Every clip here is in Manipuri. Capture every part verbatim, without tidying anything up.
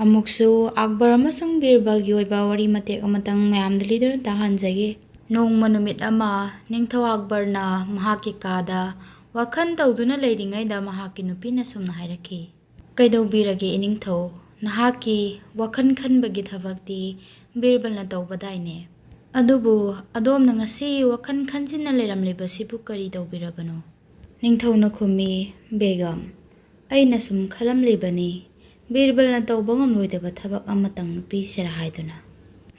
ꯑꯃꯨꯛꯁꯨ ꯑꯛꯕꯔ ꯑꯃꯁꯨꯡ ꯕꯤꯔꯕꯜꯒꯤ ꯑꯣꯏꯕ ꯋꯥꯔꯤ ꯃꯇꯦꯛ ꯑꯃꯇꯪ ꯃꯌꯥꯝꯗ ꯂꯤꯗꯨꯅ ꯇꯥꯍꯟꯖꯒꯦ꯫ ꯅꯣꯡꯃ ꯅꯨꯃꯤꯠ ꯑꯃ ꯅꯤꯡꯊꯧ ꯑꯛꯕꯔꯅ ꯃꯍꯥꯛꯀꯤ ꯀꯥꯗ ꯋꯥꯈꯜ ꯇꯧꯗꯨꯅ ꯂꯩꯔꯤꯉꯩꯗ ꯃꯍꯥꯛꯀꯤ ꯅꯨꯄꯤꯅ ꯁꯨꯝꯅ ꯍꯥꯏꯔꯛꯈꯤ, "ꯀꯩꯗꯧꯕꯤꯔꯒꯦ ꯏꯅꯤꯡꯊꯧ? ꯅꯍꯥꯛꯀꯤ ꯋꯥꯈꯜ ꯈꯟꯕꯒꯤ ꯊꯕꯛꯇꯤ ꯕꯤꯔꯕꯜꯅ ꯇꯧꯕꯗꯥꯏꯅꯦ? ꯑꯗꯨꯕꯨ ꯑꯗꯣꯝꯅ ꯉꯁꯤ ꯋꯥꯈꯜ ꯈꯟꯖꯤꯟꯅ ꯂꯩꯔꯝꯂꯤꯕꯁꯤꯕꯨ ꯀꯔꯤ ꯇꯧꯕꯤꯔꯕꯅꯣ?" ꯅꯤꯡꯊꯧꯅ ꯈꯨꯝꯃꯤ, "ꯕꯦꯒꯝ, ꯑꯩꯅ ꯁꯨꯝ ꯈꯜꯂꯝꯂꯤꯕꯅꯤ, ꯕꯤꯔꯕꯜꯅ ꯇꯧꯕ ꯉꯝꯂꯣꯏꯗꯕ ꯊꯕꯛ ꯑꯃꯇꯪ ꯄꯤꯁꯤꯔꯥ ꯍꯥꯏꯗꯨꯅ꯫"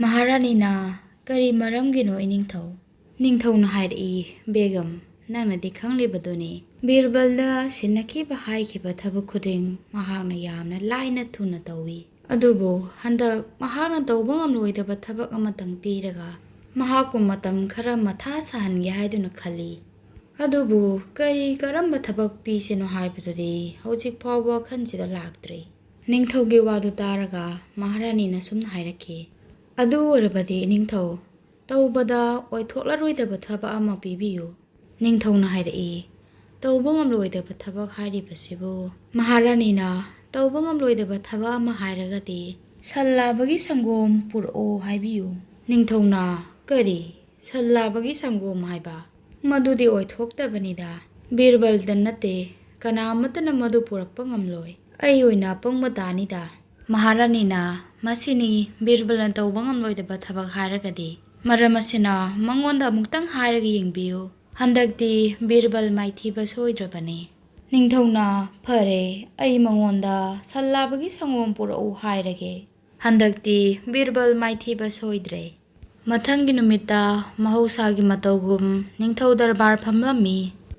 ꯃꯍꯥꯔꯥꯅꯤꯅ, "ꯀꯔꯤ ꯃꯔꯝꯒꯤꯅꯣ ꯏꯅꯤꯡꯊꯧ?" ꯅꯤꯡꯊꯧꯅ ꯍꯥꯏꯔꯛꯏ, "ꯕꯦꯒꯝ, ꯅꯪꯅꯗꯤ ꯈꯪꯂꯤꯕꯗꯨꯅꯤ, ꯕꯤꯔꯕꯜꯗ ꯁꯤꯟꯅꯈꯤꯕ ꯍꯥꯏꯈꯤꯕ ꯊꯕꯛ ꯈꯨꯗꯤꯡ ꯃꯍꯥꯛꯅ ꯌꯥꯝꯅ ꯂꯥꯏꯅ ꯊꯨꯅ ꯇꯧꯏ꯫ ꯑꯗꯨꯕꯨ ꯍꯟꯗꯛ ꯃꯍꯥꯛꯅ ꯇꯧꯕ ꯉꯝꯂꯣꯏꯗꯕ ꯊꯕꯛ ꯑꯃꯇꯪ ꯄꯤꯔꯒ ꯃꯍꯥꯛꯄꯨ ꯃꯇꯝ ꯈꯔ ꯃꯊꯥ ꯁꯥꯍꯟꯒꯦ ꯍꯥꯏꯗꯨꯅ ꯈꯜꯂꯤ꯫ ꯑꯗꯨꯕꯨ ꯀꯔꯤ ꯀꯔꯝꯕ ꯊꯕꯛ ꯄꯤꯁꯤꯅꯣ ꯍꯥꯏꯕꯗꯨꯗꯤ ꯍꯧꯖꯤꯛ ꯐꯥꯎꯕ ꯋꯥꯈꯜꯁꯤꯗ ꯂꯥꯛꯇ꯭ꯔꯤ꯫" ꯅꯤꯡꯊꯧꯒꯤ ꯋꯥꯗꯨ ꯇꯥꯔꯒ ꯃꯍꯥꯔꯥꯅꯤꯅ ꯁꯨꯝꯅ ꯍꯥꯏꯔꯛꯈꯤ, "ꯑꯗꯨ ꯑꯣꯏꯔꯕꯗꯤ ꯏꯅꯤꯡꯊꯧ, ꯇꯧꯕꯗ ꯑꯣꯏꯊꯣꯛꯂꯔꯣꯏꯗꯕ ꯊꯕꯛ ꯑꯃ ꯄꯤꯕꯤꯌꯨ꯫" ꯅꯤꯡꯊꯧꯅ ꯍꯥꯏꯔꯛꯏ, "ꯇꯧꯕ ꯉꯝꯂꯣꯏꯗꯕ ꯊꯕꯛ ꯍꯥꯏꯔꯤꯕꯁꯤꯕꯨ?" ꯃꯍꯥꯔꯥꯅꯤꯅ, "ꯇꯧꯕ ꯉꯝꯂꯣꯏꯗꯕ ꯊꯕꯛ ꯑꯃ ꯍꯥꯏꯔꯒꯗꯤ ꯁꯟ ꯂꯥꯕꯒꯤ ꯁꯪꯒꯣꯝ ꯄꯨꯔꯛꯑꯣ ꯍꯥꯏꯕꯤꯌꯨ꯫" ꯅꯤꯡꯊꯧꯅ, "ꯀꯔꯤ? ꯁꯟ ꯂꯥꯕꯒꯤ ꯁꯪꯒꯣꯝ ꯍꯥꯏꯕ? ꯃꯗꯨꯗꯤ ꯑꯣꯏꯊꯣꯛꯇꯕꯅꯤꯗ꯫ ꯕꯤꯔꯕꯜꯗ ꯅꯠꯇꯦ, ꯀꯅꯥ ꯑꯃꯠꯇꯅ ꯃꯗꯨ ꯄꯨꯔꯛꯄ ꯉꯝꯂꯣꯏ꯫ ꯑꯩ ꯑꯣꯏꯅ ꯑꯄꯪꯕ ꯇꯥꯅꯤꯗ꯫" ꯃꯍꯥꯔꯥꯅꯤꯅ, "ꯃꯁꯤꯅꯤ ꯕꯤꯔꯕꯜꯅ ꯇꯧꯕ ꯉꯝꯂꯣꯏꯗꯕ ꯊꯕꯛ ꯍꯥꯏꯔꯒꯗꯤ꯫ ꯃꯔꯝ ꯑꯁꯤꯅ ꯃꯉꯣꯟꯗ ꯑꯃꯨꯛꯇꯪ ꯍꯥꯏꯔꯒ ꯌꯦꯡꯕꯤꯌꯨ꯫ ꯍꯟꯗꯛꯇꯤ ꯕꯤꯔꯕꯜ ꯃꯥꯏꯊꯤꯕ ꯁꯣꯏꯗ꯭ꯔꯕꯅꯤ꯫" ꯅꯤꯡꯊꯧꯅ, "ꯐꯔꯦ, ꯑꯩ ꯃꯉꯣꯟꯗ ꯁꯟ ꯂꯥꯕꯒꯤ ꯁꯪꯒꯣꯝ ꯄꯨꯔꯛꯎ ꯍꯥꯏꯔꯒꯦ꯫ ꯍꯟꯗꯛꯇꯤ ꯕꯤꯔꯕꯜ ꯃꯥꯏꯊꯤꯕ ꯁꯣꯏꯗ꯭ꯔꯦ꯫" ꯃꯊꯪꯒꯤ ꯅꯨꯃꯤꯠꯇ ꯃꯍꯧꯁꯥꯒꯤ ꯃꯇꯧꯒꯨꯝ ꯅꯤꯡꯊꯧ ꯗꯔꯕꯥꯔ ꯐꯝꯂꯝꯃꯤ꯫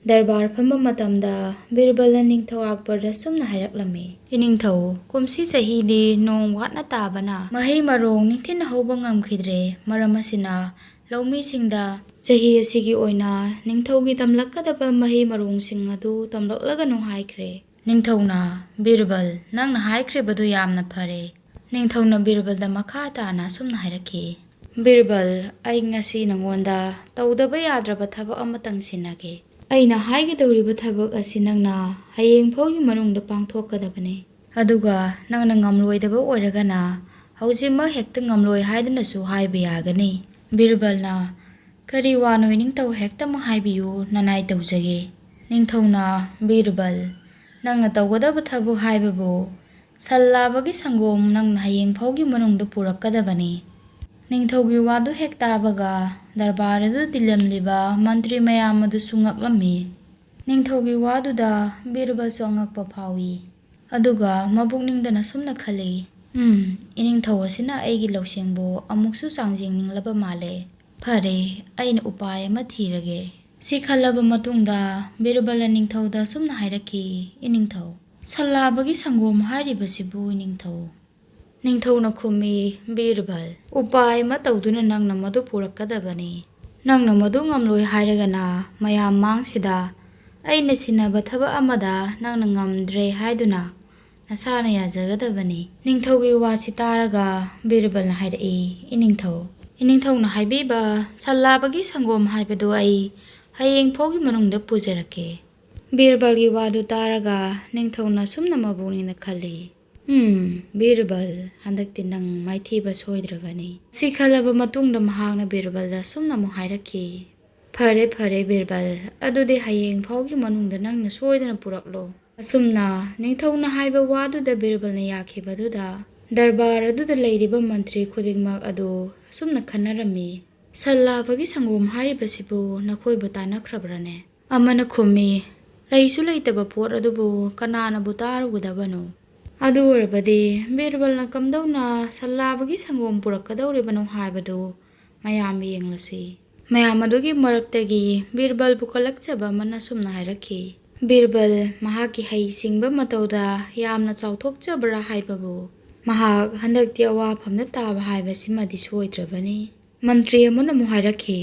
ꯗꯔꯕꯥꯔ ꯐꯝꯕ ꯃꯇꯝꯗ ꯕꯤꯔꯕꯜꯅ ꯅꯤꯡꯊꯧ ꯑꯛꯕꯔꯗ ꯁꯨꯝꯅ ꯍꯥꯏꯔꯛꯂꯝꯃꯤ, "ꯏꯅꯤꯡꯊꯧ, ꯀꯨꯝꯁꯤ ꯆꯍꯤꯗꯤ ꯅꯣꯡ ꯋꯥꯠꯅ ꯇꯥꯕꯅ ꯃꯍꯩ ꯃꯔꯣꯡ ꯅꯤꯡꯊꯤꯅ ꯍꯧꯕ ꯉꯝꯈꯤꯗ꯭ꯔꯦ꯫ ꯃꯔꯝ ꯑꯁꯤꯅ ꯂꯧꯃꯤꯁꯤꯡꯗ ꯆꯍꯤ ꯑꯁꯤꯒꯤ ꯑꯣꯏꯅ ꯅꯤꯡꯊꯧꯒꯤ ꯇꯝꯂꯛꯀꯗꯕ ꯃꯍꯩ ꯃꯔꯣꯡꯁꯤꯡ ꯑꯗꯨ ꯇꯝꯂꯛꯂꯒꯅꯨ ꯍꯥꯏꯈ꯭ꯔꯦ꯫" ꯅꯤꯡꯊꯧꯅ, "ꯕꯤꯔꯕꯜ, ꯅꯪꯅ ꯍꯥꯏꯈ꯭ꯔꯤꯕꯗꯨ ꯌꯥꯝꯅ ꯐꯔꯦ꯫" ꯅꯤꯡꯊꯧꯅ ꯕꯤꯔꯕꯜꯗ ꯃꯈꯥ ꯇꯥꯅ ꯑꯁꯨꯝꯅ ꯍꯥꯏꯔꯛꯈꯤ, "ꯕꯤꯔꯕꯜ, ꯑꯩ ꯉꯁꯤ ꯅꯉꯣꯟꯗ ꯇꯧꯗꯕ ꯌꯥꯗ꯭ꯔꯕ ꯊꯕꯛ ꯑꯃꯇꯪ ꯁꯤꯟꯅꯒꯦ꯫ ꯑꯩꯅ ꯍꯥꯏꯒꯗꯧꯔꯤꯕ ꯊꯕꯛ ꯑꯁꯤ ꯅꯪꯅ ꯍꯌꯦꯡ ꯐꯥꯎꯒꯤ ꯃꯅꯨꯡꯗ ꯄꯥꯡꯊꯣꯛꯀꯗꯕꯅꯤ꯫ ꯑꯗꯨꯒ ꯅꯪꯅ ꯉꯝꯂꯣꯏꯗꯕ ꯑꯣꯏꯔꯒꯅ ꯍꯧꯖꯤꯛꯃꯛ ꯍꯦꯛꯇ ꯉꯝꯂꯣꯏ ꯍꯥꯏꯗꯨꯅꯁꯨ ꯍꯥꯏꯕ ꯌꯥꯒꯅꯤ꯫ ꯕꯤꯔꯕꯜꯅ, "ꯀꯔꯤ ꯋꯥꯅꯣ ꯏꯅꯤꯡꯊꯧ, ꯍꯦꯛꯇꯃꯛ ꯍꯥꯏꯕꯤꯌꯨ, ꯅꯅꯥꯏ ꯇꯧꯖꯒꯦ꯫" ꯅꯤꯡꯊꯧꯅ, "ꯕꯤꯔꯕꯜ, ꯅꯪꯅ ꯇꯧꯒꯗꯕ ꯊꯕꯛ ꯍꯥꯏꯕꯕꯨ ꯁꯟ ꯂꯥꯕꯒꯤ ꯁꯪꯒꯣꯝ ꯅꯪꯅ ꯍꯌꯦꯡ ꯐꯥꯎꯒꯤ ꯃꯅꯨꯡꯗ ꯄꯨꯔꯛꯀꯗꯕꯅꯤ꯫" ꯅꯤꯡꯊꯧꯒꯤ ꯋꯥꯗꯨ ꯍꯦꯛ ꯇꯥꯕꯒ ꯗꯔꯕꯥꯔ ꯑꯗꯨ ꯇꯤꯜꯂꯝꯂꯤꯕ ꯃꯟꯇ꯭ꯔꯤ ꯃꯌꯥꯝ ꯑꯗꯨꯁꯨ ꯉꯛꯂꯝꯃꯤ꯫ ꯅꯤꯡꯊꯧꯒꯤ ꯋꯥꯗꯨꯗ ꯕꯤꯔꯕꯜꯁꯨ ꯑꯉꯛꯄ ꯐꯥꯎꯏ꯫ ꯑꯗꯨꯒ ꯃꯕꯨꯛꯅꯤꯡꯗꯅ ꯁꯨꯝꯅ ꯈꯜꯂꯤ, "ꯎꯝ, ꯏꯅꯤꯡꯊꯧ ꯑꯁꯤꯅ ꯑꯩꯒꯤ ꯂꯧꯁꯤꯡꯕꯨ ꯑꯃꯨꯛꯁꯨ ꯆꯥꯡꯖꯦꯡꯅꯤꯡꯂꯕ ꯃꯥꯜꯂꯦ꯫ ꯐꯔꯦ, ꯑꯩꯅ ꯎꯄꯥꯏ ꯑꯃ ꯊꯤꯔꯒꯦ꯫" ꯁꯤ ꯈꯜꯂꯕ ꯃꯇꯨꯡꯗ ꯕꯤꯔꯕꯜꯅ ꯅꯤꯡꯊꯧꯗ ꯁꯨꯝꯅ ꯍꯥꯏꯔꯛꯈꯤ, "ꯏꯅꯤꯡꯊꯧ, ꯁꯟ ꯂꯥꯕꯒꯤ ꯁꯪꯒꯣꯝ ꯍꯥꯏꯔꯤꯕꯁꯤꯕꯨ ꯏꯅꯤꯡꯊꯧ?" ꯅꯤꯡꯊꯧꯅ ꯈꯨꯝꯃꯤ, "ꯕꯤꯔꯕꯜ, ꯎꯄꯥꯏ ꯑꯃ ꯇꯧꯗꯨꯅ ꯅꯪꯅ ꯃꯗꯨ ꯄꯨꯔꯛꯀꯗꯕꯅꯤ꯫ ꯅꯪꯅ ꯃꯗꯨ ꯉꯝꯂꯣꯏ ꯍꯥꯏꯔꯒꯅ ꯃꯌꯥꯝ ꯃꯥꯡꯁꯤꯗ ꯑꯩꯅ ꯁꯤꯟꯅꯕ ꯊꯕꯛ ꯑꯃꯗ ꯅꯪꯅ ꯉꯝꯗ꯭ꯔꯦ ꯍꯥꯏꯗꯨꯅ ꯅꯁꯥꯅ ꯌꯥꯖꯒꯗꯕꯅꯤ꯫" ꯅꯤꯡꯊꯧꯒꯤ ꯋꯥꯁꯤ ꯇꯥꯔꯒ ꯕꯤꯔꯕꯜꯅ ꯍꯥꯏꯔꯛꯏ, "ꯏꯅꯤꯡꯊꯧ, ꯏꯅꯤꯡꯊꯧꯅ ꯍꯥꯏꯕꯤꯕ ꯁꯟ ꯂꯥꯕꯒꯤ ꯁꯪꯒꯣꯝ ꯍꯥꯏꯕꯗꯨ ꯑꯩ ꯍꯌꯦꯡ ꯐꯥꯎꯒꯤ ꯃꯅꯨꯡꯗ ꯄꯨꯖꯔꯛꯀꯦ꯫" ꯕꯤꯔꯕꯜꯒꯤ ꯋꯥꯗꯨ ꯇꯥꯔꯒ ꯅꯤꯡꯊꯧꯅ ꯁꯨꯝꯅ ꯃꯕꯨꯛꯅꯤꯡꯗ ꯈꯜꯂꯤ, "ꯎꯝ, ꯕꯤꯔꯕꯜ, ꯍꯟꯗꯛꯇꯤ ꯅꯪ ꯃꯥꯏꯊꯤꯕ ꯁꯣꯏꯗ꯭ꯔꯕꯅꯤ꯫" ꯁꯤ ꯈꯜꯂꯕ ꯃꯇꯨꯡꯗ ꯃꯍꯥꯛꯅ ꯕꯤꯔꯕꯜꯗ ꯁꯨꯝꯅ ꯑꯃꯨꯛ ꯍꯥꯏꯔꯛꯈꯤ, "ꯐꯔꯦ, ꯐꯔꯦ, ꯕꯤꯔꯕꯜ, ꯑꯗꯨꯗꯤ ꯍꯌꯦꯡ ꯐꯥꯎꯒꯤ ꯃꯅꯨꯡꯗ ꯅꯪꯅ ꯁꯣꯏꯗꯅ ꯄꯨꯔꯛꯂꯣ꯫" ꯑꯁꯨꯝꯅ ꯅꯤꯡꯊꯧꯅ ꯍꯥꯏꯕ ꯋꯥꯗꯨꯗ ꯕꯤꯔꯕꯜꯅ ꯌꯥꯈꯤꯕꯗꯨꯗ ꯗꯔꯕꯥꯔ ꯑꯗꯨꯗ ꯂꯩꯔꯤꯕ ꯃꯟꯇ꯭ꯔꯤ ꯈꯨꯗꯤꯡꯃꯛ ꯑꯗꯨ ꯑꯁꯨꯝꯅ ꯈꯟꯅꯔꯝꯃꯤ, "ꯁꯟ ꯂꯥꯕꯒꯤ ꯁꯪꯒꯣꯝ ꯍꯥꯏꯔꯤꯕꯁꯤꯕꯨ ꯅꯈꯣꯏꯕꯨ ꯇꯥꯟꯅꯈ꯭ꯔꯕ꯭ꯔꯥꯅꯦ?" ꯑꯃꯅ ꯈꯨꯝꯃꯤ, "ꯂꯩꯁꯨ ꯂꯩꯇꯕ ꯄꯣꯠ ꯑꯗꯨꯕꯨ ꯀꯅꯥꯅꯕꯨ ꯇꯥꯔꯨꯒꯗꯕꯅꯣ? ꯑꯗꯨ ꯑꯣꯏꯔꯕꯗꯤ ꯕꯤꯔꯕꯜꯅ ꯀꯝꯗꯧꯅ ꯁꯟ ꯂꯥꯕꯒꯤ ꯁꯪꯒꯣꯝ ꯄꯨꯔꯛꯀꯗꯧꯔꯤꯕꯅꯣ ꯍꯥꯏꯕꯗꯨ ꯃꯌꯥꯝ ꯌꯦꯡꯂꯁꯤ꯫" ꯃꯌꯥꯝ ꯑꯗꯨꯒꯤ ꯃꯔꯛꯇꯒꯤ ꯕꯤꯔꯕꯜꯕꯨ ꯀꯜꯂꯛꯆꯕ ꯑꯃꯅ ꯁꯨꯝꯅ ꯍꯥꯏꯔꯛꯈꯤ, "ꯕꯤꯔꯕꯜ, ꯃꯍꯥꯛꯀꯤ ꯍꯩꯁꯤꯡꯕ ꯃꯇꯧꯗ ꯌꯥꯝꯅ ꯆꯥꯎꯊꯣꯛꯆꯕ꯭ꯔꯥ ꯍꯥꯏꯕꯕꯨ, ꯃꯍꯥꯛ ꯍꯟꯗꯛꯇꯤ ꯑꯋꯥꯐꯝꯗ ꯇꯥꯕ ꯍꯥꯏꯕꯁꯤꯃꯗꯤ ꯁꯣꯏꯗ꯭ꯔꯕꯅꯤ꯫" ꯃꯟꯇ꯭ꯔꯤ ꯑꯃꯅ ꯑꯃꯨꯛ ꯍꯥꯏꯔꯛꯈꯤ,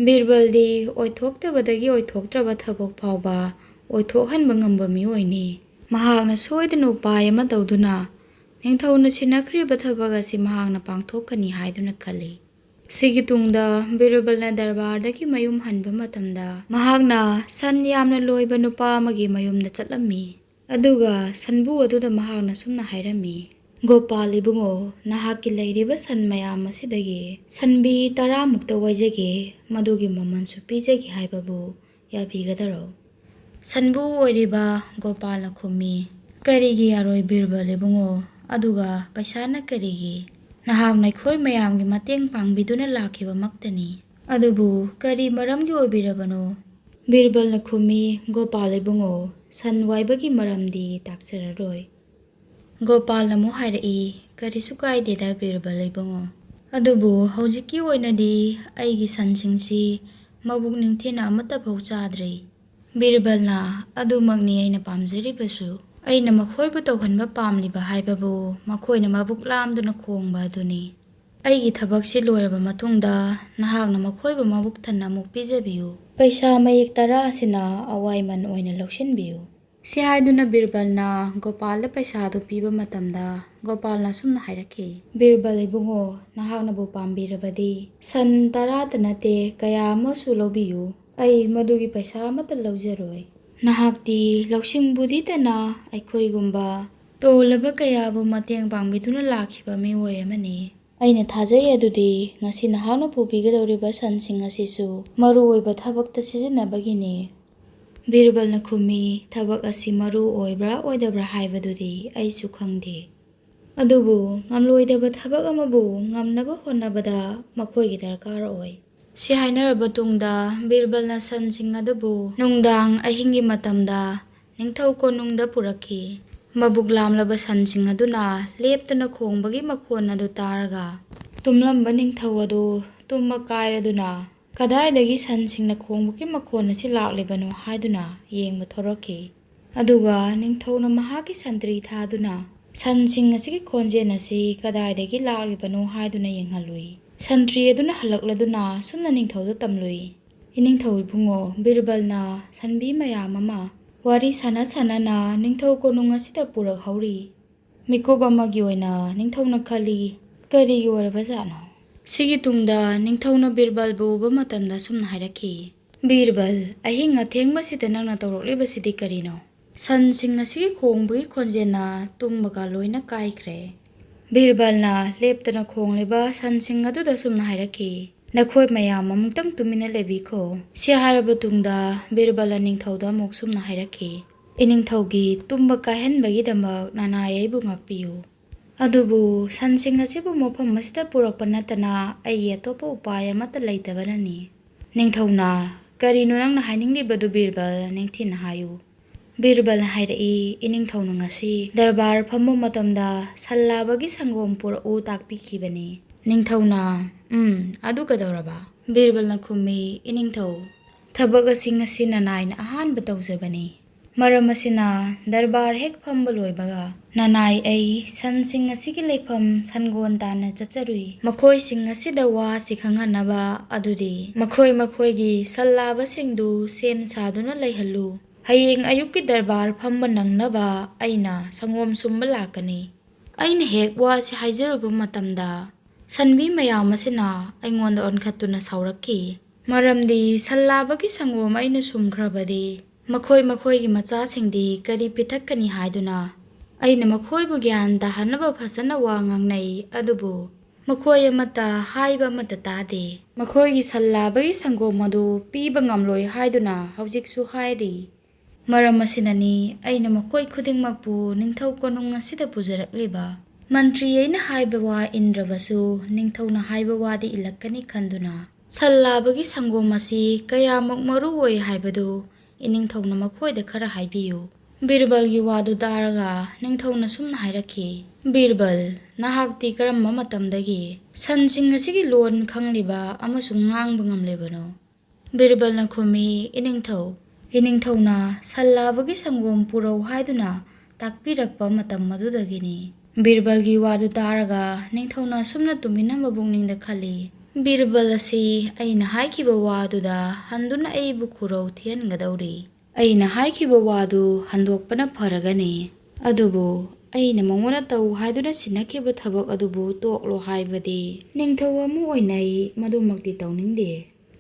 "ꯕꯤꯔꯕꯜꯗꯤ ꯑꯣꯏꯊꯣꯛꯇꯕꯗꯒꯤ ꯑꯣꯏꯊꯣꯛꯇ꯭ꯔꯕ ꯊꯕꯛ ꯐꯥꯎꯕ ꯑꯣꯏꯊꯣꯛꯍꯟꯕ ꯉꯝꯕ ꯃꯤꯑꯣꯏꯅꯤ꯫ ꯃꯍꯥꯛꯅ ꯁꯣꯏꯗꯅ ꯎꯄꯥꯏ ꯑꯃ ꯇꯧꯗꯨꯅ ꯅꯤꯡꯊꯧꯅ ꯁꯤꯟꯅꯈ꯭ꯔꯤꯕ ꯊꯕꯛ ꯑꯁꯤ ꯃꯍꯥꯛꯅ ꯄꯥꯡꯊꯣꯛꯀꯅꯤ ꯍꯥꯏꯗꯨꯅ ꯈꯜꯂꯤ꯫" ꯁꯤꯒꯤ ꯇꯨꯡꯗ ꯕꯤꯔꯕꯜꯅ ꯗꯔꯕꯥꯔꯗꯒꯤ ꯃꯌꯨꯝ ꯍꯟꯕ ꯃꯇꯝꯗ ꯃꯍꯥꯛꯅ ꯁꯟ ꯌꯥꯝꯅ ꯂꯣꯏꯕ ꯅꯨꯄꯥ ꯑꯃꯒꯤ ꯃꯌꯨꯝꯗ ꯆꯠꯂꯝꯃꯤ꯫ ꯑꯗꯨꯒ ꯁꯟꯕꯨ ꯑꯗꯨꯗ ꯃꯍꯥꯛꯅ ꯁꯨꯝꯅ ꯍꯥꯏꯔꯝꯃꯤ, "ꯒꯣꯄꯥꯜ ꯏꯕꯨꯡꯉꯣ, ꯅꯍꯥꯛꯀꯤ ꯂꯩꯔꯤꯕ ꯁꯟ ꯃꯌꯥꯝ ꯑꯁꯤꯗꯒꯤ ꯁꯟꯕꯤ ꯇꯔꯥꯃꯨꯛꯇ ꯋꯥꯏꯖꯒꯦ, ꯃꯗꯨꯒꯤ ꯃꯃꯜꯁꯨ ꯄꯤꯖꯒꯦ ꯍꯥꯏꯕꯕꯨ ꯌꯥꯕꯤꯒꯗꯔꯣ?" ꯁꯟꯕꯨ ꯑꯣꯏꯔꯤꯕ ꯒꯣꯄꯥꯜꯅ ꯈꯨꯝꯃꯤ, "ꯀꯔꯤꯒꯤ ꯌꯥꯔꯣꯏ ꯕꯤꯔꯕꯜ ꯏꯕꯨꯡꯉꯣ? ꯑꯗꯨꯒ ꯄꯩꯁꯥꯅ ꯀꯔꯤꯒꯤ? ꯅꯍꯥꯛꯅ ꯑꯩꯈꯣꯏ ꯃꯌꯥꯝꯒꯤ ꯃꯇꯦꯡ ꯄꯥꯡꯕꯤꯗꯨꯅ ꯂꯥꯛꯈꯤꯕꯃꯛꯇꯅꯤ꯫ ꯑꯗꯨꯕꯨ ꯀꯔꯤ ꯃꯔꯝꯒꯤ ꯑꯣꯏꯕꯤꯔꯕꯅꯣ?" ꯕꯤꯔꯕꯜꯅ ꯈꯨꯝꯃꯤ, "ꯒꯣꯄꯥꯜ ꯏꯕꯨꯡꯉꯣ, ꯁꯟ ꯋꯥꯏꯕꯒꯤ ꯃꯔꯝꯗꯤ ꯇꯥꯛꯆꯔꯔꯣꯏ꯫" ꯒꯣꯄꯥꯜꯅ ꯑꯃꯨꯛ ꯍꯥꯏꯔꯛꯏ, "ꯀꯔꯤꯁꯨ ꯀꯥꯏꯗꯦꯗ ꯕꯤꯔꯕꯜ ꯏꯕꯨꯡꯉꯣ꯫ ꯑꯗꯨꯕꯨ ꯍꯧꯖꯤꯛꯀꯤ ꯑꯣꯏꯅꯗꯤ ꯑꯩꯒꯤ ꯁꯟꯁꯤꯡꯁꯤ ꯃꯕꯨꯛ ꯅꯤꯡꯊꯤꯅ ꯑꯃꯠꯇ ꯐꯥꯎ ꯆꯥꯗ꯭ꯔꯤ꯫" ꯕꯤꯔꯕꯜꯅ, "ꯑꯗꯨꯃꯛꯅꯤ ꯑꯩꯅ ꯄꯥꯝꯖꯔꯤꯕꯁꯨ꯫ ꯑꯩꯅ ꯃꯈꯣꯏꯕꯨ ꯇꯧꯍꯟꯕ ꯄꯥꯝꯂꯤꯕ ꯍꯥꯏꯕꯕꯨ ꯃꯈꯣꯏꯅ ꯃꯕꯨꯛ ꯂꯥꯝꯗꯨꯅ ꯈꯣꯡꯕ ꯑꯗꯨꯅꯤ꯫ ꯑꯩꯒꯤ ꯊꯕꯛꯁꯤ ꯂꯣꯏꯔꯕ ꯃꯇꯨꯡꯗ ꯅꯍꯥꯛꯅ ꯃꯈꯣꯏꯕꯨ ꯃꯕꯨꯛ ꯊꯟꯅ ꯑꯃꯨꯛ ꯄꯤꯖꯕꯤꯌꯨ꯫ ꯄꯩꯁꯥ ꯃꯌꯦꯛ ꯇꯔꯥ ꯑꯁꯤꯅ ꯑꯋꯥꯏꯃꯟ ꯑꯣꯏꯅ ꯂꯧꯁꯤꯟꯕꯤꯌꯨ꯫" ꯁꯤ ꯍꯥꯏꯗꯨꯅ ꯕꯤꯔꯕꯜꯅ ꯒꯣꯄꯥꯜꯗ ꯄꯩꯁꯥꯗꯨ ꯄꯤꯕ ꯃꯇꯝꯗ ꯒꯣꯄꯥꯜꯅ ꯑꯁꯨꯝꯅ ꯍꯥꯏꯔꯛꯈꯤ, "ꯕꯤꯔꯕꯜ ꯏꯕꯨꯡꯉꯣ, ꯅꯍꯥꯛꯅꯕꯨ ꯄꯥꯝꯕꯤꯔꯕꯗꯤ ꯁꯟ ꯇꯔꯥꯇ ꯅꯠꯇꯦ, ꯀꯌꯥ ꯑꯃꯁꯨ ꯂꯧꯕꯤꯌꯨ꯫ ꯑꯩ ꯃꯗꯨꯒꯤ ꯄꯩꯁꯥ ꯑꯃꯠꯇ ꯂꯧꯖꯔꯣꯏ꯫ ꯅꯍꯥꯛꯇꯤ ꯂꯧꯁꯤꯡ ꯕꯨꯙꯤꯇꯅ ꯑꯩꯈꯣꯏꯒꯨꯝꯕ ꯇꯣꯜꯂꯕ ꯀꯌꯥꯕꯨ ꯃꯇꯦꯡ ꯄꯥꯡꯕꯤꯗꯨꯅ ꯂꯥꯛꯈꯤꯕ ꯃꯤꯑꯣꯏ ꯑꯃꯅꯤ꯫ ꯑꯩꯅ ꯊꯥꯖꯩ ꯑꯗꯨꯗꯤ ꯉꯁꯤ ꯅꯍꯥꯛꯅ ꯄꯨꯕꯤꯒꯗꯧꯔꯤꯕ ꯁꯟꯁꯤꯡ ꯑꯁꯤꯁꯨ ꯃꯔꯨꯑꯣꯏꯕ ꯊꯕꯛꯇ ꯁꯤꯖꯤꯟꯅꯕꯒꯤꯅꯤ꯫" ꯕꯤꯔꯕꯜꯅ ꯈꯨꯝꯃꯤ, "ꯊꯕꯛ ꯑꯁꯤ ꯃꯔꯨ ꯑꯣꯏꯕ꯭ꯔꯥ ꯑꯣꯏꯗꯕ꯭ꯔꯥ ꯍꯥꯏꯕꯗꯨꯗꯤ ꯑꯩꯁꯨ ꯈꯪꯗꯦ꯫ ꯑꯗꯨꯕꯨ ꯉꯝꯂꯣꯏꯗꯕ ꯊꯕꯛ ꯑꯃꯕꯨ ꯉꯝꯅꯕ ꯍꯣꯠꯅꯕꯗ ꯃꯈꯣꯏꯒꯤ ꯗꯔꯀꯥꯔ ꯑꯣꯏ꯫" ꯁꯤ ꯍꯥꯏꯅꯔꯕ ꯇꯨꯡꯗ ꯕꯤꯔꯕꯜꯅ ꯁꯟꯁꯤꯡ ꯑꯗꯨꯕꯨ ꯅꯨꯡꯗꯥꯡ ꯑꯍꯤꯡꯒꯤ ꯃꯇꯝꯗ ꯅꯤꯡꯊꯧ ꯀꯣꯅꯨꯡꯗ ꯄꯨꯔꯛꯈꯤ꯫ ꯃꯕꯨꯛ ꯂꯥꯝꯂꯕ ꯁꯟꯁꯤꯡ ꯑꯗꯨꯅ ꯂꯦꯞꯇꯅ ꯈꯣꯡꯕꯒꯤ ꯃꯈꯣꯟ ꯑꯗꯨ ꯇꯥꯔꯒ ꯇꯨꯝꯂꯝꯕ ꯅꯤꯡꯊꯧ ꯑꯗꯨ ꯇꯨꯝꯕ ꯀꯥꯏꯔꯗꯨꯅ ꯀꯗꯥꯏꯗꯒꯤ ꯁꯟꯁꯤꯡꯅ ꯈꯣꯡꯕꯒꯤ ꯃꯈꯣꯟ ꯑꯁꯤ ꯂꯥꯛꯂꯤꯕꯅꯣ ꯍꯥꯏꯗꯨꯅ ꯌꯦꯡꯕ ꯊꯣꯔꯛꯈꯤ꯫ ꯑꯗꯨꯒ ꯅꯤꯡꯊꯧꯅ ꯃꯍꯥꯛꯀꯤ ꯁꯟꯇ꯭ꯔꯤ ꯊꯥꯗꯨꯅ ꯁꯟꯁꯤꯡ ꯑꯁꯤꯒꯤ ꯈꯣꯟꯖꯦꯜ ꯑꯁꯤ ꯀꯗꯥꯏꯗꯒꯤ ꯂꯥꯛꯂꯤꯕꯅꯣ ꯍꯥꯏꯗꯨꯅ ꯌꯦꯡꯍꯜꯂꯨꯏ꯫ ꯁꯟꯇ꯭ꯔꯤ ꯑꯗꯨꯅ ꯍꯜꯂꯛꯂꯗꯨꯅ ꯑꯁꯨꯝꯅ ꯅꯤꯡꯊꯧꯗ ꯇꯝꯂꯨꯏ, "ꯏꯅꯤꯡꯊꯧ ꯏꯕꯨꯡꯉꯣ, ꯕꯤꯔꯕꯜꯅ ꯁꯟꯕꯤ ꯃꯌꯥꯝ ꯑꯃ ꯋꯥꯔꯤ ꯁꯥꯟꯅ ꯁꯥꯟꯅꯅ ꯅꯤꯡꯊꯧ ꯀꯣꯅꯨꯡ ꯑꯁꯤꯗ ꯄꯨꯔꯛꯍꯧꯔꯤ꯫" ꯃꯤꯀꯨꯞ ꯑꯃꯒꯤ ꯑꯣꯏꯅ ꯅꯤꯡꯊꯧꯅ ꯈꯜꯂꯤ, "ꯀꯔꯤꯒꯤ ꯑꯣꯏꯔꯕꯖꯥꯠꯅꯣ?" ꯁꯤꯒꯤ ꯇꯨꯡꯗ ꯅꯤꯡꯊꯧꯅ ꯕꯤꯔꯕꯜꯕꯨ ꯎꯕ ꯃꯇꯝꯗ ꯑꯁꯨꯝꯅ ꯍꯥꯏꯔꯛꯈꯤ, "ꯕꯤꯔꯕꯜ, ꯑꯍꯤꯡ ꯑꯊꯦꯡꯕꯁꯤꯗ ꯅꯪꯅ ꯇꯧꯔꯛꯂꯤꯕꯁꯤꯗꯤ ꯀꯔꯤꯅꯣ? ꯁꯟꯁꯤꯡ ꯑꯁꯤꯒꯤ ꯈꯣꯡꯕꯒꯤ ꯈꯣꯟꯖꯦꯜꯅ ꯇꯨꯝꯕꯒ ꯂꯣꯏꯅ ꯀꯥꯏꯈ꯭ꯔꯦ꯫ ꯕꯤꯔꯕꯜꯅ ꯂꯦꯞꯇꯅ ꯈꯣꯡꯂꯤꯕ ꯁꯟꯁꯤꯡ ꯑꯗꯨꯗ ꯁꯨꯝꯅ ꯍꯥꯏꯔꯛꯈꯤ, "ꯅꯈꯣꯏ ꯃꯌꯥꯝ ꯑꯃꯨꯛꯇꯪ ꯇꯨꯃꯤꯟꯅ ꯂꯩꯕꯤꯈꯣ꯫" ꯁꯤ ꯍꯥꯏꯔꯕ ꯇꯨꯡꯗ ꯕꯤꯔꯕꯜꯅ ꯅꯤꯡꯊꯧꯗ ꯑꯃꯨꯛ ꯁꯨꯝꯅ ꯍꯥꯏꯔꯛꯈꯤ, "ꯏꯅꯤꯡꯊꯧꯒꯤ ꯇꯨꯝꯕ ꯀꯥꯏꯍꯟꯕꯒꯤꯗꯃꯛ ꯅꯅꯥꯏ ꯑꯩꯕꯨ ꯉꯥꯛꯄꯤꯌꯨ꯫ ꯑꯗꯨꯕꯨ ꯁꯟꯁꯤꯡ ꯑꯁꯤꯕꯨ ꯃꯐꯝ ꯑꯁꯤꯗ ꯄꯨꯔꯛꯄ ꯅꯠꯇꯅ ꯑꯩꯒꯤ ꯑꯇꯣꯞꯄ ꯎꯄꯥꯏ ꯑꯃꯠꯇ ꯂꯩꯇꯕꯅꯅꯤ꯫" ꯅꯤꯡꯊꯧꯅ, "ꯀꯔꯤꯅꯣ ꯅꯪꯅ ꯍꯥꯏꯅꯤꯡꯂꯤꯕꯗꯨ ꯕꯤꯔꯕꯜ? ꯅꯤꯡꯊꯤꯅ ꯍꯥꯏꯌꯨ꯫" ꯕꯤꯔꯕꯜꯅ ꯍꯥꯏꯔꯛꯏ, "ꯏꯅꯤꯡꯊꯧꯅ ꯉꯁꯤ ꯗꯔꯕꯥꯔ ꯐꯝꯕ ꯃꯇꯝꯗ ꯁꯟ ꯂꯥꯕꯒꯤ ꯁꯪꯒꯣꯝ ꯄꯨꯔꯛꯎ ꯇꯥꯛꯄꯤꯈꯤꯕꯅꯤ꯫" ꯅꯤꯡꯊꯧꯅ, "ꯎꯝ, ꯑꯗꯨ ꯀꯩꯗꯧꯔꯕ?" ꯕꯤꯔꯕꯜꯅ ꯈꯨꯝꯃꯤ, "ꯏꯅꯤꯡꯊꯧ, ꯊꯕꯛ ꯑꯁꯤ ꯉꯁꯤ ꯅꯅꯥꯏꯅ ꯑꯍꯥꯟꯕ ꯇꯧꯖꯕꯅꯤ꯫ ꯃꯔꯝ ꯑꯁꯤꯅ ꯗꯔꯕꯥꯔ ꯍꯦꯛ ꯐꯝꯕ ꯂꯣꯏꯕꯒ ꯅꯅꯥꯏ ꯑꯩ ꯁꯟꯁꯤꯡ ꯑꯁꯤꯒꯤ ꯂꯩꯐꯝ ꯁꯟꯒꯣꯟ ꯇꯥꯟꯅ ꯆꯠꯆꯔꯨꯏ꯫ ꯃꯈꯣꯏꯁꯤꯡ ꯑꯁꯤꯗ ꯋꯥꯁꯤ ꯈꯪꯍꯟꯅꯕ ꯑꯗꯨꯗꯤ ꯃꯈꯣꯏ ꯃꯈꯣꯏꯒꯤ ꯁꯟ ꯂꯥꯕꯁꯤꯡꯗꯨ ꯁꯦꯝ ꯁꯥꯗꯨꯅ ꯂꯩꯍꯜꯂꯨ꯫ ꯍꯌꯦꯡ ꯑꯌꯨꯛꯀꯤ ꯗꯔꯕꯥꯔ ꯐꯝꯕ ꯅꯪꯅꯕ ꯑꯩꯅ ꯁꯪꯒꯣꯝ ꯁꯨꯝꯕ ꯂꯥꯛꯀꯅꯤ꯫" ꯑꯩꯅ ꯍꯦꯛ ꯋꯥꯁꯤ ꯍꯥꯏꯖꯔꯨꯕ ꯃꯇꯝꯗ ꯁꯟꯕꯤ ꯃꯌꯥꯝ ꯑꯁꯤꯅ ꯑꯩꯉꯣꯟꯗ ꯑꯣꯟꯈꯠꯇꯨꯅ ꯁꯥꯎꯔꯛꯈꯤ꯫ ꯃꯔꯝꯗꯤ ꯁꯟ ꯂꯥꯕꯒꯤ ꯁꯪꯒꯣꯝ ꯑꯩꯅ ꯁꯨꯝꯈ꯭ꯔꯕꯗꯤ ꯃꯈꯣꯏ ꯃꯈꯣꯏꯒꯤ ꯃꯆꯥꯁꯤꯡꯗꯤ ꯀꯔꯤ ꯄꯤꯊꯛꯀꯅꯤ ꯍꯥꯏꯗꯨꯅ ꯑꯩꯅ ꯃꯈꯣꯏꯕꯨ ꯒ꯭ꯌꯥꯟ ꯇꯥꯍꯟꯅꯕ ꯐꯖꯅ ꯋꯥ ꯉꯥꯡꯅꯩ, ꯑꯗꯨꯕꯨ ꯃꯈꯣꯏ ꯑꯃꯠꯇ ꯍꯥꯏꯕ ꯑꯃꯠꯇ ꯇꯥꯗꯦ꯫ ꯃꯈꯣꯏꯒꯤ ꯁꯟ ꯂꯥꯕꯒꯤ ꯁꯪꯒꯣꯝ ꯑꯗꯨ ꯄꯤꯕ ꯉꯝꯂꯣꯏ ꯍꯥꯏꯗꯨꯅ ꯍꯧꯖꯤꯛꯁꯨ ꯍꯥꯏꯔꯤ꯫ ꯃꯔꯝ ꯑꯁꯤꯅꯅꯤ ꯑꯩꯅ ꯃꯈꯣꯏ ꯈꯨꯗꯤꯡꯃꯛꯄꯨ ꯅꯤꯡꯊꯧ ꯀꯣꯅꯨꯡ ꯑꯁꯤꯗ ꯄꯨꯖꯔꯛꯂꯤꯕ꯫ ꯃꯟꯇ꯭ꯔꯤ ꯑꯩꯅ ꯍꯥꯏꯕ ꯋꯥ ꯏꯟꯗ꯭ꯔꯕꯁꯨ ꯅꯤꯡꯊꯧꯅ ꯍꯥꯏꯕ ꯋꯥꯗꯤ ꯏꯜꯂꯛꯀꯅꯤ ꯈꯟꯗꯨꯅ ꯁꯟ ꯂꯥꯕꯒꯤ ꯁꯪꯒꯣꯝ ꯑꯁꯤ ꯀꯌꯥꯃꯨꯛ ꯃꯔꯨ ꯑꯣꯏ ꯍꯥꯏꯕꯗꯨ ꯏꯅꯤꯡꯊꯧꯅ ꯃꯈꯣꯏꯗ ꯈꯔ ꯍꯥꯏꯕꯤꯌꯨ꯫ ꯕꯤꯔꯕꯜꯒꯤ ꯋꯥꯗꯨ ꯇꯥꯔꯒ ꯅꯤꯡꯊꯧꯅ ꯁꯨꯝꯅ ꯍꯥꯏꯔꯛꯈꯤ, "ꯕꯤꯔꯕꯜ, ꯅꯍꯥꯛꯇꯤ ꯀꯔꯝꯕ ꯃꯇꯝꯗꯒꯤ ꯁꯟꯁꯤꯡ ꯑꯁꯤꯒꯤ ꯂꯣꯟ ꯈꯪꯂꯤꯕ ꯑꯃꯁꯨꯡ ꯉꯥꯡꯕ ꯉꯝꯂꯤꯕꯅꯣ?" ꯕꯤꯔꯕꯜꯅ ꯈꯨꯝꯃꯤ, "ꯏꯅꯤꯡꯊꯧ, ꯏꯅꯤꯡꯊꯧꯅ ꯁꯟ ꯂꯥꯕꯒꯤ ꯁꯪꯒꯣꯝ ꯄꯨꯔꯧ ꯍꯥꯏꯗꯨꯅ ꯇꯥꯛꯄꯤꯔꯛꯄ ꯃꯇꯝ ꯑꯗꯨꯗꯒꯤꯅꯤ꯫" ꯕꯤꯔꯕꯜꯒꯤ ꯋꯥꯗꯨ ꯇꯥꯔꯒ ꯅꯤꯡꯊꯧꯅ ꯑꯁꯨꯝꯅ ꯇꯨꯃꯤꯟꯅ ꯃꯕꯨꯛꯅꯤꯡꯗ ꯈꯜꯂꯤ, "ꯕꯤꯔꯕꯜ ꯑꯁꯤ ꯑꯩꯅ ꯍꯥꯏꯈꯤꯕ ꯋꯥꯗꯨꯗ ꯍꯟꯗꯨꯅ ꯑꯩꯕꯨ ꯈꯨꯔꯧ ꯊꯤꯍꯟꯒꯗꯧꯔꯤ꯫ ꯑꯩꯅ ꯍꯥꯏꯈꯤꯕ ꯋꯥꯗꯨ ꯍꯟꯗꯣꯛꯄꯅ ꯐꯔꯒꯅꯤ꯫ ꯑꯗꯨꯕꯨ ꯑꯩꯅ ꯃꯉꯣꯟꯗ ꯇꯧ ꯍꯥꯏꯗꯨꯅ ꯁꯤꯟꯅꯈꯤꯕ ꯊꯕꯛ ꯑꯗꯨꯕꯨ ꯇꯣꯛꯂꯣ ꯍꯥꯏꯕꯗꯤ ꯅꯤꯡꯊꯧ ꯑꯃ ꯑꯣꯏꯅ ꯑꯩ ꯃꯗꯨꯃꯛꯇꯤ ꯇꯧꯅꯤꯡꯗꯦ꯫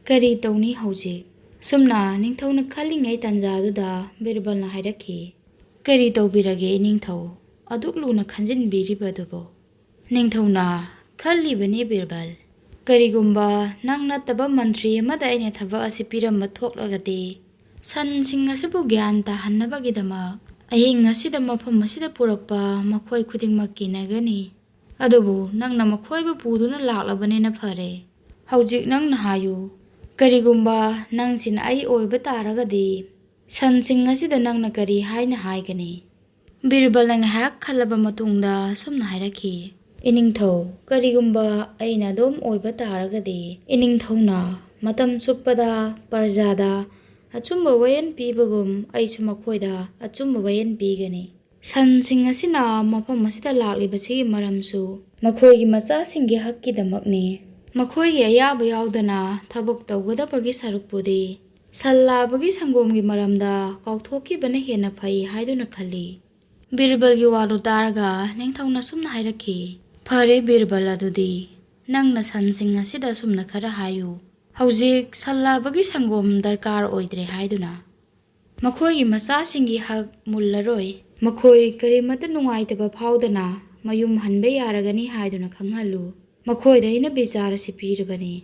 ꯀꯔꯤ ꯇꯧꯅꯤ ꯍꯧꯖꯤꯛ? ꯁꯨꯝꯅ ꯅꯤꯡꯊꯧꯅ ꯈꯜꯂꯤꯉꯩ ꯇꯥꯟꯖꯥꯗꯨꯗ ꯕꯤꯔꯕꯜꯅ ꯍꯥꯏꯔꯛꯈꯤ, "ꯀꯔꯤ ꯇꯧꯕꯤꯔꯒꯦ ꯏꯅꯤꯡꯊꯧ, ꯑꯗꯨꯛ ꯂꯨꯅ ꯈꯟꯖꯤꯟꯕꯤꯔꯤꯕꯗꯨꯕꯨ?" ꯅꯤꯡꯊꯧꯅ ꯈꯜꯂꯤꯕꯅꯤ, "ꯕꯤꯔꯕꯜ, ꯀꯔꯤꯒꯨꯝꯕ ꯅꯪ ꯅꯠꯇꯕ ꯃꯟꯇ꯭ꯔꯤ ꯑꯃꯗ ꯑꯩꯅ ꯊꯕꯛ ꯑꯁꯤ ꯄꯤꯔꯝꯕ ꯊꯣꯛꯂꯒꯗꯤ, ꯁꯟꯁꯤꯡ ꯑꯁꯤꯕꯨ ꯒ꯭ꯌꯥꯟ ꯇꯥꯍꯟꯅꯕꯒꯤꯗꯃꯛ ꯑꯍꯤꯡ ꯑꯁꯤꯗ ꯃꯐꯝ ꯑꯁꯤꯗ ꯄꯨꯔꯛꯄ ꯃꯈꯣꯏ ꯈꯨꯗꯤꯡꯃꯛ ꯀꯤꯅꯒꯅꯤ꯫ ꯑꯗꯨꯕꯨ ꯅꯪꯅ ꯃꯈꯣꯏꯕꯨ ꯄꯨꯗꯨꯅ ꯂꯥꯛꯂꯕꯅꯤꯅ ꯐꯔꯦ꯫ ꯍꯧꯖꯤꯛ ꯅꯪꯅ ꯍꯥꯏꯌꯨ, ꯀꯔꯤꯒꯨꯝꯕ ꯅꯪꯁꯤꯅ ꯑꯩ ꯑꯣꯏꯕ ꯇꯥꯔꯒꯗꯤ, ꯁꯟꯁꯤꯡ ꯑꯁꯤꯗ ꯅꯪꯅ ꯀꯔꯤ ꯍꯥꯏꯅ ꯍꯥꯏꯒꯅꯤ?" ꯕꯤꯔꯕꯜꯅ ꯉꯥꯏꯍꯥꯛ ꯈꯜꯂꯕ ꯃꯇꯨꯡꯗ ꯁꯨꯝꯅ ꯍꯥꯏꯔꯛꯈꯤ, "ꯏꯅꯤꯡꯊꯧ, ꯀꯔꯤꯒꯨꯝꯕ ꯑꯩꯅ ꯑꯗꯨꯝ ꯑꯣꯏꯕ ꯇꯥꯔꯒꯗꯤ, ꯏꯅꯤꯡꯊꯧꯅ ꯃꯇꯝ ꯆꯨꯞꯄꯗ ꯄ꯭ꯔꯖꯥꯗ ꯑꯆꯨꯝꯕ ꯋꯥꯌꯦꯜ ꯄꯤꯕꯒꯨꯝ ꯑꯩꯁꯨ ꯃꯈꯣꯏꯗ ꯑꯆꯨꯝꯕ ꯋꯥꯌꯦꯜ ꯄꯤꯒꯅꯤ꯫ ꯁꯟꯁꯤꯡ ꯑꯁꯤꯅ ꯃꯐꯝ ꯑꯁꯤꯗ ꯂꯥꯛꯂꯤꯕꯁꯤꯒꯤ ꯃꯔꯝꯁꯨ ꯃꯈꯣꯏꯒꯤ ꯃꯆꯥꯁꯤꯡꯒꯤ ꯍꯛꯀꯤꯗꯃꯛꯅꯤ꯫ ꯃꯈꯣꯏꯒꯤ ꯑꯌꯥꯕ ꯌꯥꯎꯗꯅ ꯊꯕꯛ ꯇꯧꯒꯗꯕꯒꯤ ꯁꯔꯨꯛꯄꯨꯗꯤ ꯁꯟ ꯂꯥꯕꯒꯤ ꯁꯪꯒꯣꯝꯒꯤ ꯃꯔꯝꯗ ꯀꯥꯎꯊꯣꯛꯈꯤꯕꯅ ꯍꯦꯟꯅ ꯐꯩ ꯍꯥꯏꯗꯨꯅ ꯈꯜꯂꯤ꯫" ꯕꯤꯔꯕꯜꯒꯤ ꯋꯥꯗꯨ ꯇꯥꯔꯒ ꯅꯤꯡꯊꯧꯅ ꯁꯨꯝꯅ ꯍꯥꯏꯔꯛꯈꯤ, "ꯐꯔꯦ ꯕꯤꯔꯕꯜ, ꯑꯗꯨꯗꯤ ꯅꯪꯅ ꯁꯟꯁꯤꯡ ꯑꯁꯤꯗ ꯁꯨꯝꯅ ꯈꯔ ꯍꯥꯏꯌꯨ, ꯍꯧꯖꯤꯛ ꯁꯟ ꯂꯥꯕꯒꯤ ꯁꯪꯒꯣꯝ ꯗꯔꯀꯥꯔ ꯑꯣꯏꯗ꯭ꯔꯦ ꯍꯥꯏꯗꯨꯅ꯫ ꯃꯈꯣꯏꯒꯤ ꯃꯆꯥꯁꯤꯡꯒꯤ ꯍꯛ ꯃꯨꯜꯂꯔꯣꯏ꯫ ꯃꯈꯣꯏ ꯀꯔꯤꯃꯠꯇ ꯅꯨꯡꯉꯥꯏꯇꯕ ꯐꯥꯎꯗꯅ ꯃꯌꯨꯝ ꯍꯟꯕ ꯌꯥꯔꯒꯅꯤ ꯍꯥꯏꯗꯨꯅ ꯈꯪꯍꯜꯂꯨ꯫ ꯃꯈꯣꯏꯗ ꯑꯩꯅ ꯕꯤꯆꯥꯔ ꯑꯁꯤ ꯄꯤꯔꯕꯅꯤ꯫"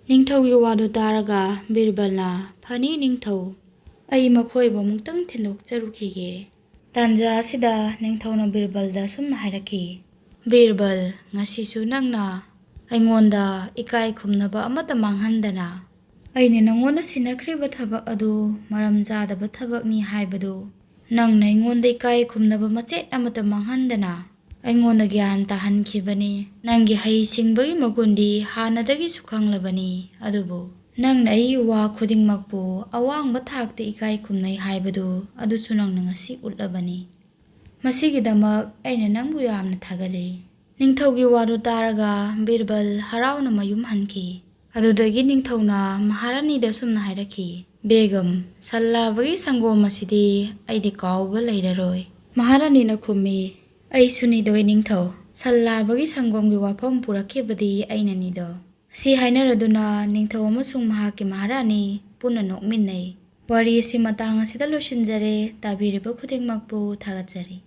ꯅꯤꯡꯊꯧꯒꯤ ꯋꯥꯗꯨ ꯇꯥꯔꯒ ꯕꯤꯔꯕꯜꯅ, "ꯐꯅꯤ ꯅꯤꯡꯊꯧ, ꯑꯩ ꯃꯈꯣꯏꯕꯨ ꯑꯃꯨꯛꯇꯪ ꯊꯤꯟꯗꯣꯛꯆꯔꯨꯈꯤꯒꯦ꯫" ꯇꯥꯟꯖꯥ ꯑꯁꯤꯗ ꯅꯤꯡꯊꯧꯅ ꯕꯤꯔꯕꯜꯗ ꯑꯁꯨꯝꯅ ꯍꯥꯏꯔꯛꯈꯤ, "ꯕꯤꯔꯕꯜ, ꯉꯁꯤꯁꯨ ꯅꯪꯅ ꯑꯩꯉꯣꯟꯗ ꯏꯀꯥꯏ ꯈꯨꯝꯅꯕ ꯑꯃꯠꯇ ꯃꯥꯡꯍꯟꯗꯅ ꯑꯩꯅ ꯅꯪꯉꯣꯟꯗ ꯁꯤꯟꯅꯈ꯭ꯔꯤꯕ ꯊꯕꯛ ꯑꯗꯨ ꯃꯔꯝ ꯆꯥꯗꯕ ꯊꯕꯛꯅꯤ ꯍꯥꯏꯕꯗꯨ ꯅꯪꯅ ꯑꯩꯉꯣꯟꯗ ꯏꯀꯥꯏ ꯈꯨꯝꯅꯕ ꯃꯆꯦꯠ ꯑꯃꯠꯇ ꯃꯥꯡꯍꯟꯗꯅ ꯑꯩꯉꯣꯟꯗ ꯒ꯭ꯌꯥꯟ ꯇꯥꯍꯟꯈꯤꯕꯅꯤ꯫ ꯅꯪꯒꯤ ꯍꯩꯁꯤꯡꯕꯒꯤ ꯃꯒꯨꯟꯗꯤ ꯍꯥꯟꯅꯗꯒꯤꯁꯨ ꯈꯪꯂꯕꯅꯤ, ꯑꯗꯨꯕꯨ ꯅꯪꯅ ꯑꯩꯒꯤ ꯋꯥ ꯈꯨꯗꯤꯡꯃꯛꯄꯨ ꯑꯋꯥꯡꯕ ꯊꯥꯛꯇ ꯏꯀꯥꯏ ꯈꯨꯝꯅꯩ ꯍꯥꯏꯕꯗꯨ ꯑꯗꯨꯁꯨ ꯅꯪꯅ ꯉꯁꯤ ꯎꯠꯂꯕꯅꯤ꯫ ꯃꯁꯤꯒꯤꯗꯃꯛ ꯑꯩꯅ ꯅꯪꯕꯨ ꯌꯥꯝꯅ ꯊꯥꯒꯠꯂꯤ꯫" ꯅꯤꯡꯊꯧꯒꯤ ꯋꯥꯗꯨ ꯇꯥꯔꯒ ꯕꯤꯔꯕꯜ ꯍꯔꯥꯎꯅ ꯃꯌꯨꯝ ꯍꯟꯈꯤ꯫ ꯑꯗꯨꯗꯒꯤ ꯅꯤꯡꯊꯧꯅ ꯃꯍꯥꯔꯥꯅꯤꯗ ꯑꯁꯨꯝꯅ ꯍꯥꯏꯔꯛꯈꯤ, "ꯕꯦꯒꯝ, ꯁꯟ ꯂꯥꯕꯒꯤ ꯁꯪꯒꯣꯝ ꯑꯁꯤꯗꯤ ꯑꯩꯗꯤ ꯀꯥꯎꯕ ꯂꯩꯔꯔꯣꯏ꯫" ꯃꯍꯥꯔꯥꯅꯤꯅ ꯈꯨꯝꯃꯤ, "ꯑꯩꯁꯨꯅꯤꯗꯣ ꯏꯅꯤꯡꯊꯧ, ꯁꯟ ꯂꯥꯕꯒꯤ ꯁꯪꯒꯣꯝꯒꯤ ꯋꯥꯐꯝ ꯄꯨꯔꯛꯈꯤꯕꯗꯤ ꯑꯩꯅꯅꯤꯗꯣ꯫" ꯑꯁꯤ ꯍꯥꯏꯅꯔꯗꯨꯅ ꯅꯤꯡꯊꯧ ꯑꯃꯁꯨꯡ ꯃꯍꯥꯛꯀꯤ ꯃꯍꯥꯔꯥꯅꯤ ꯄꯨꯟꯅ ꯅꯣꯛꯃꯤꯟꯅꯩ꯫ ꯋꯥꯔꯤ ꯑꯁꯤ ꯃꯇꯥꯡ ꯑꯁꯤꯗ ꯂꯣꯏꯁꯤꯟꯖꯔꯦ꯫ ꯇꯥꯕꯤꯔꯤꯕ ꯈꯨꯗꯤꯡꯃꯛꯄꯨ ꯊꯥꯒꯠꯆꯔꯤ꯫